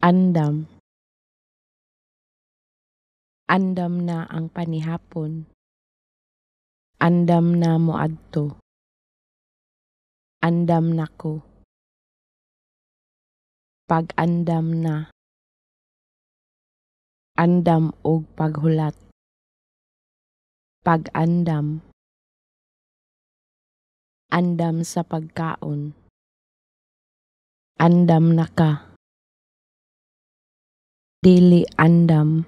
Andam. Andam na ang panihapon. Andam na moadto. Andam nako. Pag-andam na. Andam og paghulat. Pag-andam. Andam sa pagkaon. Andam na ka. Dili andam.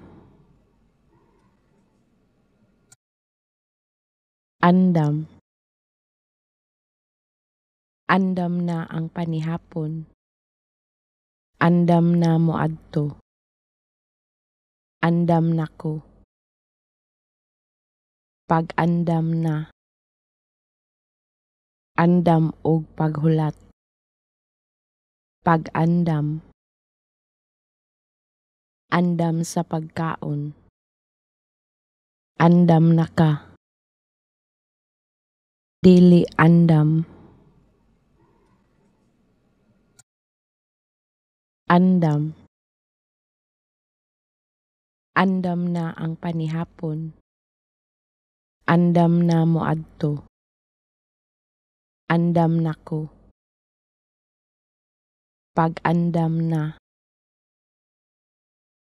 Andam. Andam na ang panihapon. Andam na moadto. Andam nako. Pag-andam na. Andam og paghulat. Pag-andam. Andam sa pagkaon. Andam na ka. Dili andam. Andam. Andam na ang panihapon. Andam na moadto. Andam nako. Pag-andam na.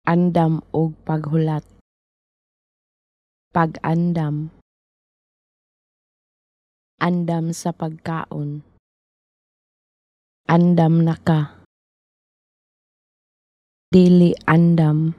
Andam og paghulat. Pag-andam. Andam sa pagkaon. Andam na ka. Dili andam.